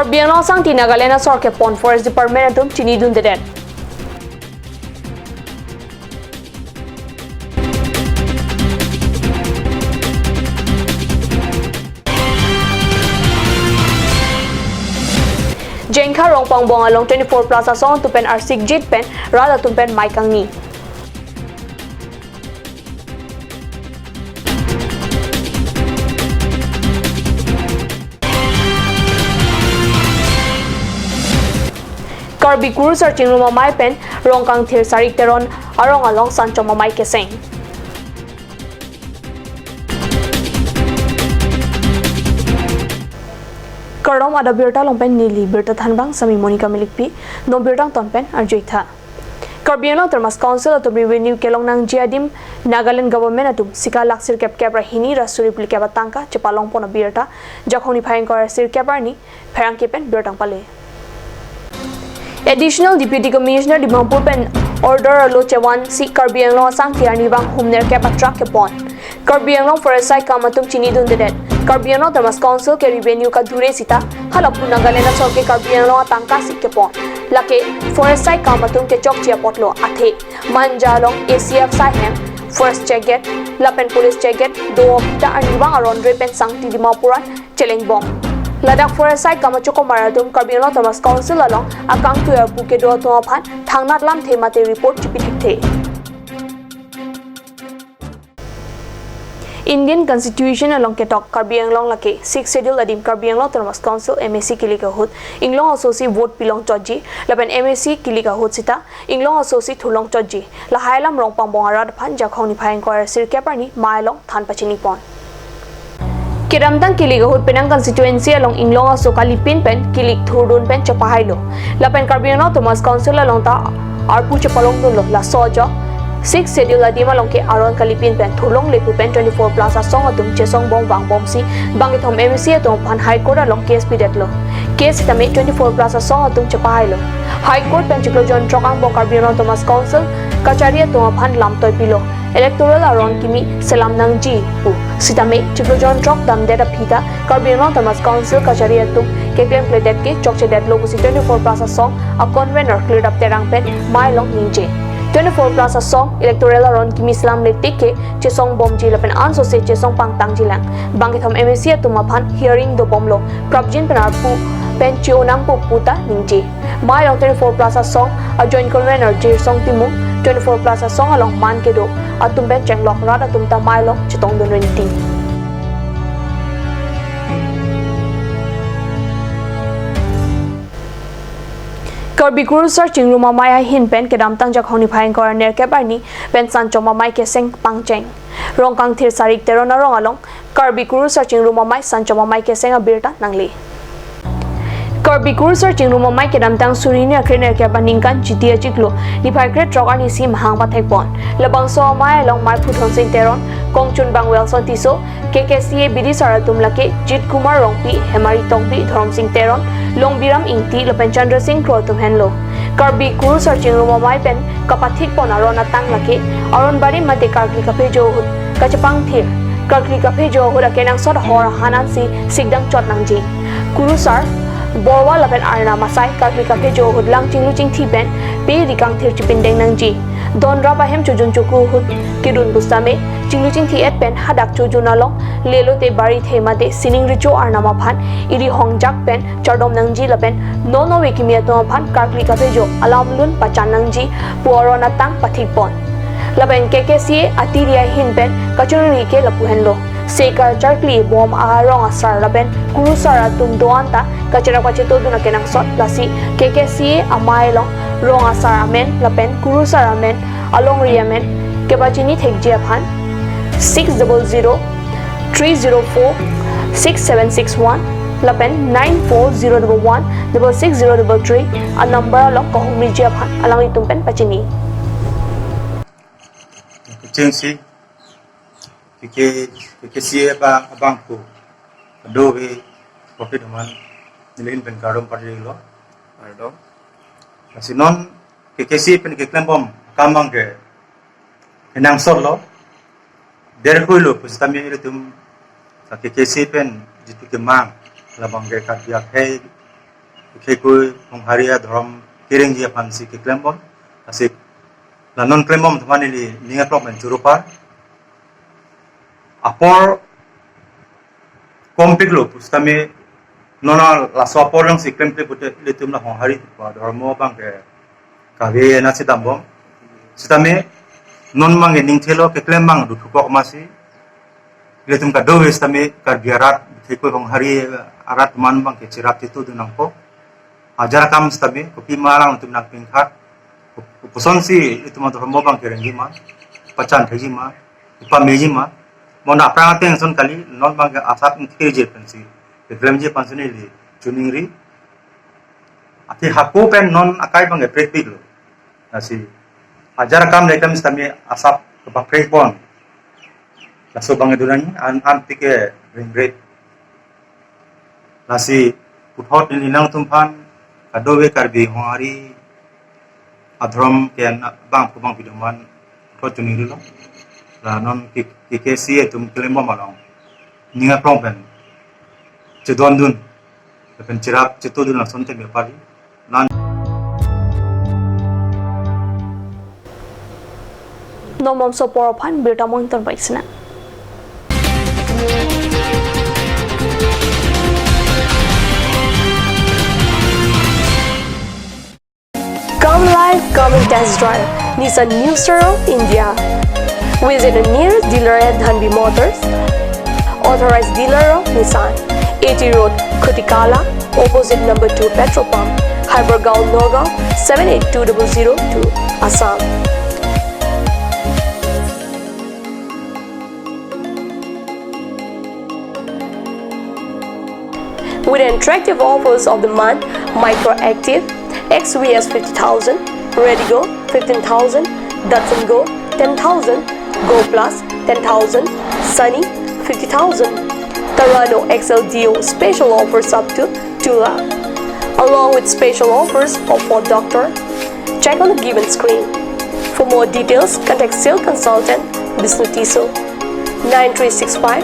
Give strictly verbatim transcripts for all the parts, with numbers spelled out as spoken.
Karbi Anglong asangti Nagaland asor kepon, Forest Department atum chinidundedet. Jengkha Rongpangbong along twenty-four plus asong atum pen arsik jit pen rat atum pen mei kangni. Karbi Kurusar Chingrum Amei pen Rongkangthir Sarik Teron arong along sanchom amei keseng. Kardom, adap birta along pen neli birta thanbang Sami Monica Milikpi, non birta angton pen arjuitha. Karbi Anglong Autonomous Council atum revenue kelong nangji adim Nagaland government atum sika lakh sirkep kep ra hini ra suri phlikep atangka chepalongpon abirta Jakhong niphai ingkoi ra sirkep arni pherangke pen birta pale. Additional Deputy Commissioner Dimapur pen order alo chevansi Karbi Anglong asangti arnivang hum nerkep atruck kepon. Karbi Anglong Forest saikam atum chinidundedet. Karbi Anglong Autonomous Council ke revenue kadure sita, halapu Nagaland asor ke Karbi Anglong atangka si kepon. Lake Forest saikam atum kechokche apotlo, athe Manja along A C F sai hem, Forest check gate lapen Police check gate do aphi ta arnivang aron re pen sangti Dimapur an chelengbom. Ladak Forest saikam achokomar atum Karbi Anglong Autonomous Council along akangtui arpu kedo atum aphan thangnat lamthe mate report chipithikthe. Indian Constitution along ketok Karbi Anglong lake Sixth Schedule adim Karbi Anglong Autonomous Council M A C kilik ahut Inglong aso si vote pilong chotji lapen M A C kilik ahut sita Inglong aso si thurlong chotji. Lahai alam Rongpangbong arat aphan Jakhong niphai ingkoi ra sirkep arni mei along than pachinipon. Kedamtang kilik ahut penang constituency along Inglong aso kalipin pen kilik thurdun pen chepahailo. Lapen Karbi Anglong Autonomous Council along ta arpu chepalongdunlo, laso ajok Sixth Schedule adim along ke aron kalipin pen thurlongle pu pen twenty-four plus asong atum chesongbom vangbomsi bangkethom M A C atum aphan High Court along case pidetlo. Case sitame twenty-four plus asong atum chepahailo. High Court pen chiklo jonthrok angbong Karbi Anglong Autonomous Council kachari atum aphan lamtoi pilo. Electoral aron kimi selam nangji pu. Sitame chiklo jonthrok damdet aphi ta Karbi Anglong Autonomous Council kachari atum keklemkledet ke chokchedetlo pusi twenty-four plus asong a-convener Klirdap Terang pen mei along ningje. Twenty-four plus asong electoral aron kimi selamle tik ke chesongbomji lapen ansose chesong pangtangjilang. Bangkethom M A C atum aphan hearing dobomlo. Prapjin pen arpu pen chi-o nangpo pu ta ningje. Mei along twenty-four plus asong a-joint convener Jirsong Timung twenty-four plus asong along man kedo atum pen chenglok rat atum ta mei along chetongdun rinti. Karbi Kurusar Chingrum Amei ahin pen kedamtang Jakhong niphai ingkoi ra nerkep arni pen sanchom amei keseng pangcheng. Rongkangthir Sarik Teron arong along Karbi Kurusar Chingrum Amei sanchom amei keseng abirta nangle. Karbi Kurusar Chingrum Amei kedamtang suri hini ra kre nerkep aningkan Chiti achiklo niphai krethrok arni si mahang pathekpon. Labangso amei along meiphu Dhonsing Teron, kongchunbang Wilson Tisso, K K C A bidisar atum lake Jit Kumar Rongpi, Hemari Tokbi, Dhoromsing Teron, Longbiram Ingti lapen Chandra Sing Kro atum henlo. Karbi Kurusar Chingrum Amei pen kapathikpon aron atang lake aron barim mate karkli kaphejo ahut kachepangthir, karkli kaphejo ahut akenangsot hor ahan ansi sikdam chot nangji. Kurusar, Borwa lapen Arnam asai karkli kaphejo ahut lang chinglu chingthi pen pe ri kangthir chipindeng nangji. Don rap ahem chojun choku ahut kedun pusitame chinglu chingthi et pen hadak chojun along lelote barithe mate sining recho Arnam aphan iri hongjak pen chardom nangji lapen non ove kimi atum aphan karkli kaphejo alam lun pachan nangji pu aron atang pathikpon. Lapen K K C A atiri ahin pen kachonri ke lapu henlo. Sekar charkli bom arong asar lapen kurusar atum do-an ta kacherap kachetodun akenangsot lasi K K C A amei along rong asar amen lapen kurusar amen alongri amen kepachini thekji aphan six double zero three zero four six seven six one lapen nine four zero double one double six zero double three a-number along kahumriji aphan alanglitum pen pachini. Kechengsi K K, K K C A abang, abangphu dove kopi doman nelihin pen kardom parjilo. Kardom. Lasi non K K C A pen keklembom akam abang ke kenangsotlo. Derkoilo pusitame ilitum K K C A pen jitu kemang labang ke kardiak hai Khekoi Honghari adhorom kerengji aphansi keklembom. Lasi la non klembom atum aphan neli ning aklong pen choro par. Apor kompiklo pusitame non laso apor alongsi klemkle pute ilitum la Honghari adhorom abang ke kave nasi dambom. Sitame non abang ke ningthelo keklem abang dothu kok masi. Ilitum kadokave sitame Karbi arat, khekoi Honghari arat atum abang ke cherap chetudun nangkok. Ajar akam sitame kopima alangtum nangpingkhat. Kosonsi itum adhorom abang kerengji ma, pachan thekji ma, ipameji ma. Mo na aphrang ateng ason kali, non abang ke asap ingthirji pensi keklemji aphansi neli choningri. Athe hako pen non akai abang ke prekpiklo. Lasi ajar akam le kam sitame asap kepaprekpon. Laso abang ke dunani an an pike ringret. Lasi puthot neli nangtum aphan kadokave Karbi Honghari adhorom ke na bang pu bang pidoman puthot choningrilo. La non K K C atum klembom along ning aklong pen chedondun, pen cherap chetudun lason te bepari. Nan Non malomso apor aphan birta mo ington paisina. Come live, come and test drive Nissan New Star of India. Visit a nearest dealer at Dhanvi Motors, authorized dealer of Nissan, A T Road, Khutikala, opposite number two petrol pump, Hypergaon, Nagaon, seven eight two double zero two, Assam. With attractive offers of the month, Micra Active, X V S fifty thousand, Redigo fifteen thousand, Datsun Go ten thousand, Go Plus ten thousand, Sunny fifty thousand, Terrano X L D O special offers up to two lakh, along with special offers of Ford Doctor. Check on the given screen. For more details, contact sales consultant Bishnu Tisso, nine three six five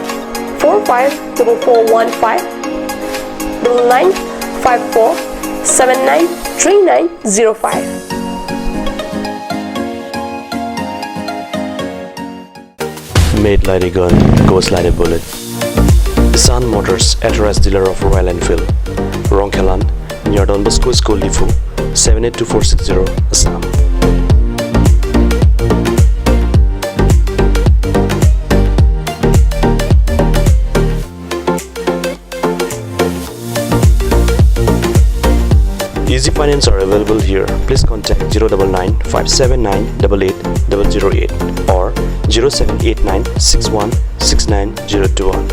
four five double four one five, double nine five four seven nine three nine zero five. Made like a gun, goes like a bullet. Sun Motors, authorized dealer of Royal Enfield, Rongkhelan, near Don Bosco School, Diphu, seven eight two four six zero, Assam. Easy finance are available here. Please contact zero double nine five seven nine double eight double zero eight or zero seven eight nine six one six nine zero two one.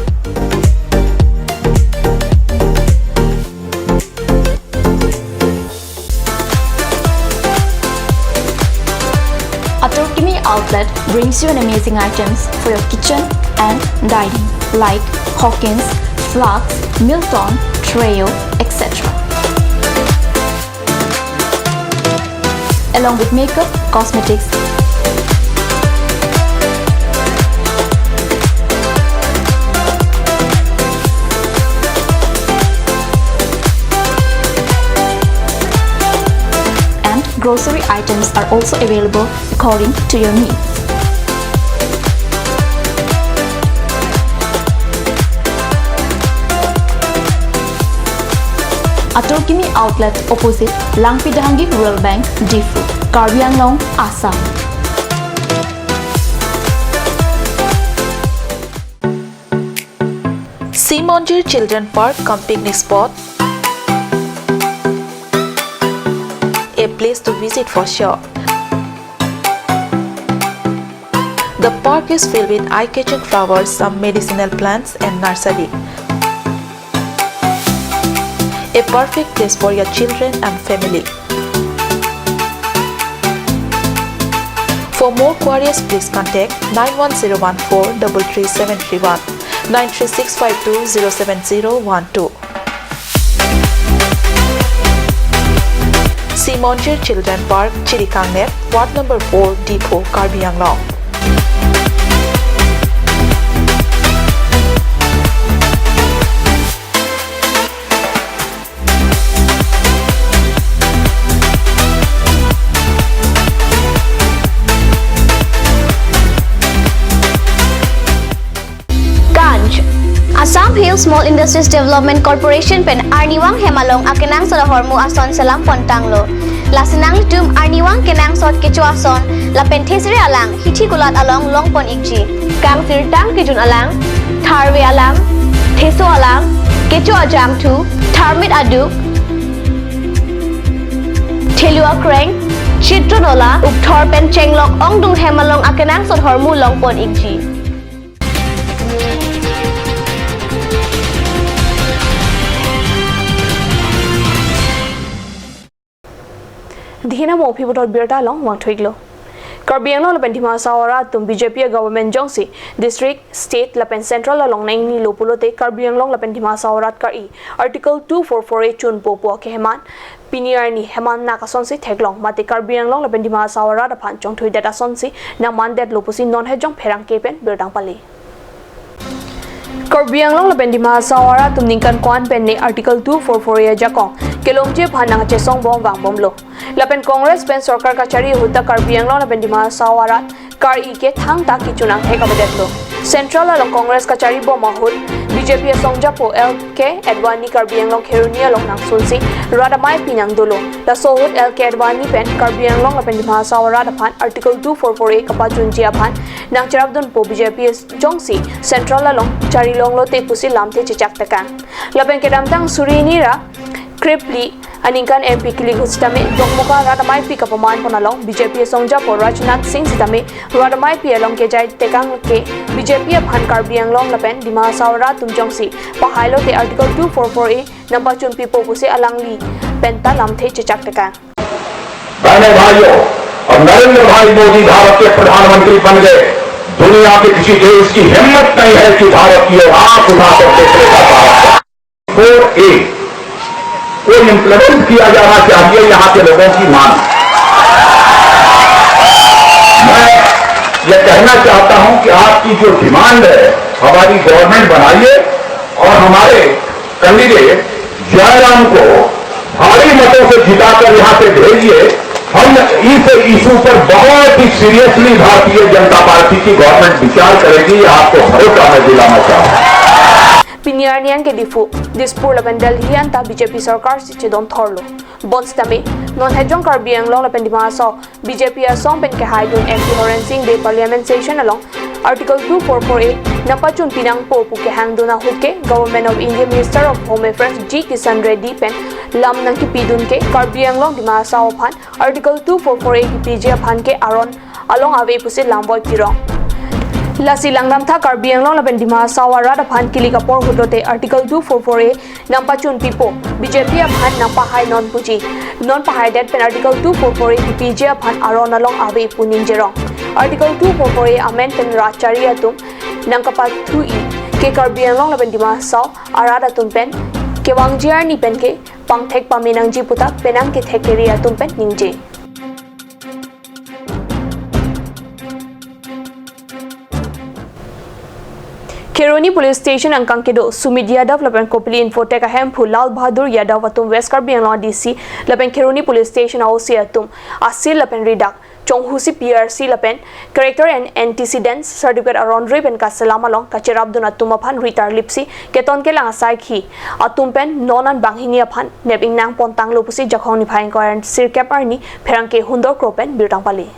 Atur Kimi Outlet brings you an amazing items for your kitchen and dining, like Hawkins, Flux, Milton, Treo, et cetera. Along with makeup, cosmetics, and grocery items are also available according to your needs. Atur Kimi Outlet, opposite Langpi Dehangi Rural Bank, Diphu, Karbi Anglong, Assam. Sea Monjir Children Park cum picnic spot, a place to visit for sure. The park is filled with eye-catching flowers, some medicinal plants and nursery. A perfect place for your children and family. For more queries, please contact nine one zero one four double three seven three one, nine three six five two zero seven zero one two. Sea Monjir Children Park, Chirikangnep, Ward number four, Diphu, Karbi Anglong. Hill Small Industries Development Corporation pen arnivang hem along akenangsot ahormu ason selam pontanglo. Lasi nanglitum arnivang kenangsot kecho ason lapen thesere alang hithi kulat along longpon ikji. Kangsirtang kejun alang, tharve alang, theso alang, kecho ajangthu, tharmit aduk, thelu akreng, chitro nola, ukthor pen chenglok ongdung hem along akenangsot ahormu longpon ikji. Dihina mo aphi puthot birta along vangthuiklo. Karbi Anglong lapen Dima Hasao arat atum B J P a government jongsi district, state lapen central along nangni lo pulote Karbi Anglong lapen Dima Hasao arat kar-i Article two four four A chunpo pu akeheman pini arni heman nak asonsi theklong, mate Karbi Anglong lapen Dima Hasao arat aphan chongthuidet asonsi nangmandetlo pusi non hejong pherangke pen birta pale. Karbi Anglong lapen Dima Hasao arat atum ningkan ko-an pen ne Article two four four A ajakong kelongji aphan nangchesong bom vangbomlo. Lapen Congress pen sorkar kachari ahut ta Karbi Anglong lapen Dima Hasao arat kar-i ke thangta kechun angthek avedetlo. Central along Congress kachari bom ahut B J P asong japo L K Advani Karbi Anglong Kheroni along nangsunsi rat ameipi nangdolo. Laso ahut L K Advani pen Karbi Anglong lapen Dima Hasao arat aphan Article two four four A kapachunji aphan nangcherapdunpo B J P jongsi central along chari longlote pusi lamthe chechak tekang. Lapen kedamtang suri hini ra krepli aningkan M P kilik ahut sitame Dokmoka rat ameipi kapaman pon along B J P asong japo Rajnath Singh sitame rat ameipi along kejai tekang ke B J P aphan Karbi Anglong lapen Dima Hasao arat atum jongsi pahailote Article two four four A nangpachunpipo pusi alangli penta lamthe chechak tekang. बहनों भाइयों, अब नरेंद्र भाई मोदी भारत के प्रधानमंत्री बन गए, दुनिया के किसी देश की हिम्मत नहीं है कि भारत की औकात उठाकर दूसरे का भारत का। फोर ए को इम्प्लीमेंट किया जाना चाहिए, यहाँ के लोगों की मांग। मैं ये कहना चाहता हूं कि आपकी जो डिमांड है, हमारी गवर्नमेंट बनाइए और हमारे कैंडिडेट जयराम को भारी मतों से जिताकर यहाँ से भेजिए। हम इस इशू पर बहुत ही सीरियसली भारतीय जनता पार्टी की गवर्नमेंट विचार करेगी, ये आपको भरोसा मैं दिलाना चाहूंगा। Pini arni anke Diphu, Dispur lapen Delhi anta B J P sorkar si chedon thorlo. Bonsitame, non hejong Karbi Anglong lapen Dima Hasao B J P asong pen kehaidun M P Horen Singh Bey Parliament Session along Article two four four A nangpachunpi nangpo pu kehangdun ahut ke Government of India Minister of Home Affairs G Kishan Reddy pen lam nangkipidun ke Karbi Anglong Dima Hasao aphan Article two four four A kipiji aphan ke aron along ave pusi lam voipi rong. Lasi langdamtha Karbi Anglong lapen Dima Hasao arat aphan kilik apor ahut lote Article two four four A nangpachunpipo, B J P aphan nangpahai non puji. Non pahaidet pen Article two four four A kipiji aphan aron along ave pu ningje rong. Article two four four A amen pen rat chari atum nangkapathu-i ke Karbi Anglong lapen Dima Hasao arat atum pen kevangji arni pen ke pangthek pame nangji puta penang kethek kere atum pen ningje. Kheroni Police Station angkang kedo Sumit Yadav lapen Kopili Infotech ahemphu Lal Bahadur Yadav atum West Karbi Anglong D C lapen Kheroni Police Station a O C atum asil lapen ridak chonghusi P R C lapen Character and Antecedents Certificate aron ri pen kaselam along kacherapdun atum aphan ritar lipsi keton kelang asaikhi atum pen non an banghini aphan nep ingnang pontanglo pusi Jakhong niphai ingkoi ra sirkep arni pherangke Hundor Kro pen birta pale.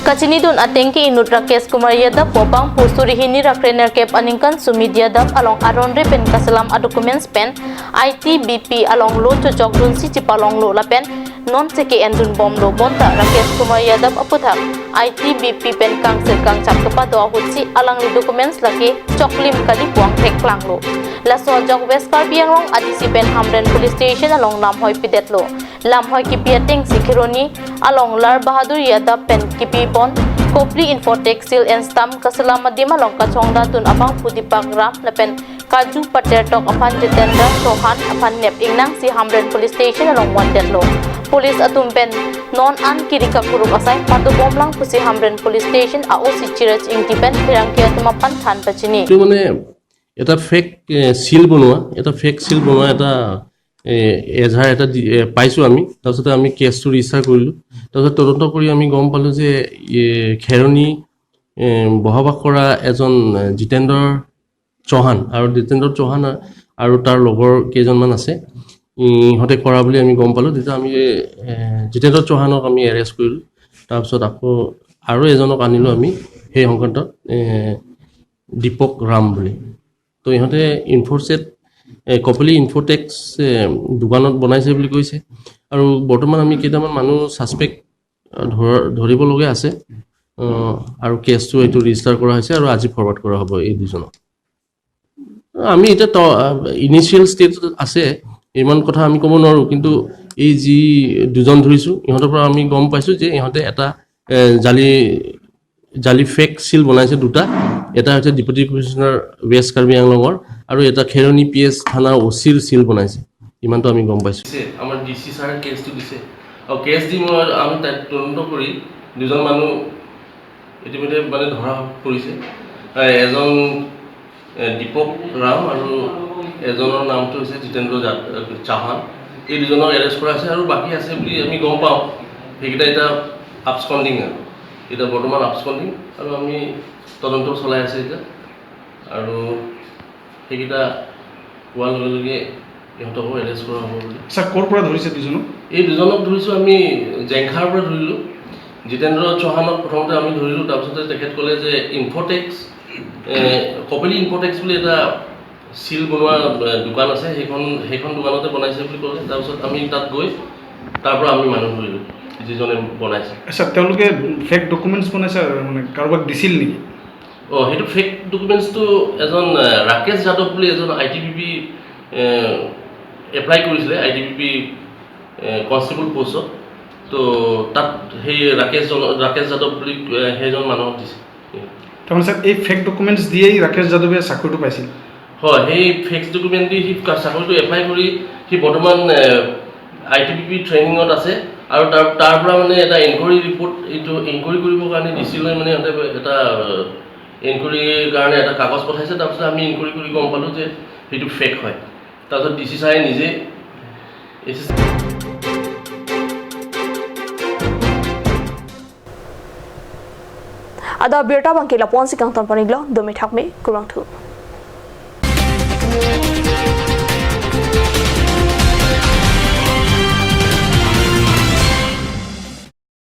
Kachinidun ateng ke inut Rakesh Kumar Yadav pu abangphu suri hini ra krenerkep aningkan Sumit Yadav along aron ri pen kaselam a documents pen I T B P along lo chochokdunsi chipalonglo lapen non cheke-endun bomlo. Bonta Rakesh Kumar Yadav aputhak I T B P pen kangsir kangchap kepado ahutsi alangli documents lake choklim kali pu angthek klanglo. Laso ajok West Karbi Anglong A D C pen Hamren Police Station along lamhoi pidetlo. Lamhoi kipi atengsi Kheroni along Lal Bahadur Yadav pen kipi pon Kopili Infotech Seal and Stamp kaselam adim along kachongdatdun abangphu Deepak Ram lapen Kaju Patel tok aphan Jitendra Chauhan aphan nep ingnangsi Hamren Police Station along vandetlo. Police atum pen non an kiri kakuruk asai padobomlang pusi Hamren Police Station a O C Chiraj Ingti pen pherangke atum aphan than pachini. এইটো মানে এটা ফেক, এ, চিল বনোৱা, এটা ফেক চিল বনোৱা এটা, এ, এজাহাৰ এটা দি-, এ, পাইছোঁ আমি। তাৰপিছতে আমি কেছটো ৰেজিষ্টাৰ কৰিলোঁ। তাৰপিছত তদন্ত কৰি আমি গম পালোঁ যে, এ, খেৰণি, এ, বসবাস কৰা এজন, এ, জিতেন্দ্ৰৰ চৌহান আৰু জিতেন্দ্ৰ চৌহান আৰু তাৰ লগৰ কেইজনমান আছে, ইহঁতে কৰা বুলি আমি গম পালোঁ। তেতিয়া আমি এ, জিতেন্দ্ৰ চৌহানক আমি এৰেষ্ট কৰিলোঁ। তাৰপিছত আকৌ আৰু এজনক আনিলোঁ আমি সেই সংক্ৰান্তত, এ, দীপক ৰাম বুলি। তো ইহঁতে ইনফ'চেট, এ, কপিলী ইনফ'টেক্স, এ, দোকানত বনাইছে বুলি কৈছে। আৰু বৰ্তমান আমি কেইটামান মানুহ ছাছপেক্ট ধৰিবলগীয়া আছে। আহ, আৰু কেছটো এইটো ৰেজিষ্টাৰ কৰা হৈছে আৰু আজি ফৰৱাৰ্ড কৰা হ'ব এই দুজনক। আমি এতিয়া ইনিচিয়েল ষ্টেজত আছে, ইমান কথা আমি ক'ব নোৱাৰোঁ, কিন্তু এই যি দুজন ধৰিছোঁ, ইহঁতৰ পৰা আমি গম পাইছোঁ যে ইহঁতে এটা, এ, জালি জালি ফেক চিল বনাইছে দুটা। এটা হৈছে ডেপুটি কমিছনাৰ ৱেষ্ট কাৰ্বি আংলঙৰ আৰু এটা খেৰণি পি এছ থানা অ' চিৰ চিল বনাইছে। ইমানটো আমি গম পাইছোঁ। দিছে, আমাৰ ডি চি ছাৰে কেছটো দিছে আৰু কেছ দি মই আমি তাত তদন্ত কৰি দুজন মানুহ ইতিমধ্যে মানে ধৰা পৰিছে। এ, এজন এ, দীপক ৰাম আৰু এজনৰ নামটো হৈছে জিতেন্দ্ৰ জা-, এ, চৌহান। এই দুজনক এৰেষ্ট কৰা হৈছে আৰু বাকী আছে বুলি আমি গম পাওঁ। সেইকেইটা এতিয়া আবস্কণ্ডিং আৰু এতিয়া বৰ্তমান আবস্কণ্ডিং আৰু আমি তদন্ত চলাই আছে এতিয়া। আৰু সেইকেইটা পোৱাৰ লগে লগে ইহঁতকো এৰেষ্ট কৰা হ'ব বুলি। আচ্ছা, ক'ৰ পৰা ধৰিছে দুজনক? এই দুজনক ধৰিছোঁ আমি জেংখাৰ পৰা ধৰিলোঁ। জিতেন্দ্ৰ চৌহানক প্ৰথমতে আমি ধৰিলোঁ, তাৰপিছতে তেখেত ক'লে যে ইনফ'টেক্স, এ, কপিলী ইনফ'টেক্স বুলি এটা চিল বনোৱা, এ, দোকান আছে, সেইখন সেইখন দোকানতে বনাইছে বুলি ক'লে। তাৰপিছত আমি তাত গৈ তাৰ পৰা আমি মানুহ ধৰিলোঁ যিজনে বনাইছে। আচ্ছা, তেওঁলোকে ফেক ডকুমেণ্টছ বনাইছে, মানে কাৰোবাক দিছিল নেকি? অ, সেইটো ফেক ডকুমেণ্টছটো এজন, এ, ৰাকেশ যাদৱ বুলি এজন আই টি বি পি, এ, এপ্লাই কৰিছিলে, আই টি বি পি, এ, কনষ্টেবল পোষ্টত। তো তাত সেই ৰাকেশ জন-, ৰাকেশ যাদৱ বুলি, এ, সেইজন মানুহক দিছে। তাৰমানে ছাৰ, এই ফেক ডকুমেণ্টছ দিয়েই ৰাকেশ যাদৱে চাকৰিটো পাইছিল? হয়, সেই ফেক ডকুমেণ্ট দি সি কা-, চাকৰিটো এপ্লাই কৰি সি বৰ্তমান, এ, আই টি বি পি ট্ৰেইনিঙত আছে আৰু তাৰ, তাৰ পৰা মানে এটা ইনকুৱাৰী ৰিপৰ্ট, এইটো ইনকুৱাৰী কৰিবৰ কাৰণে ডি চিলৈ মানে সিহঁতে এটা, এ, ইনকুৱাৰীৰ কাৰণে এটা কাগজ পঠাইছে। তাৰপিছত আমি ইনকুৱাৰী কৰি গম পালোঁ যে সেইটো ফেক হয়। তাৰপিছত ডি চি ছাৰে নিজে এ চি চি Ada birta abangke lapu-ansi kangton pon-iklo, dome thakme, kurvangthu.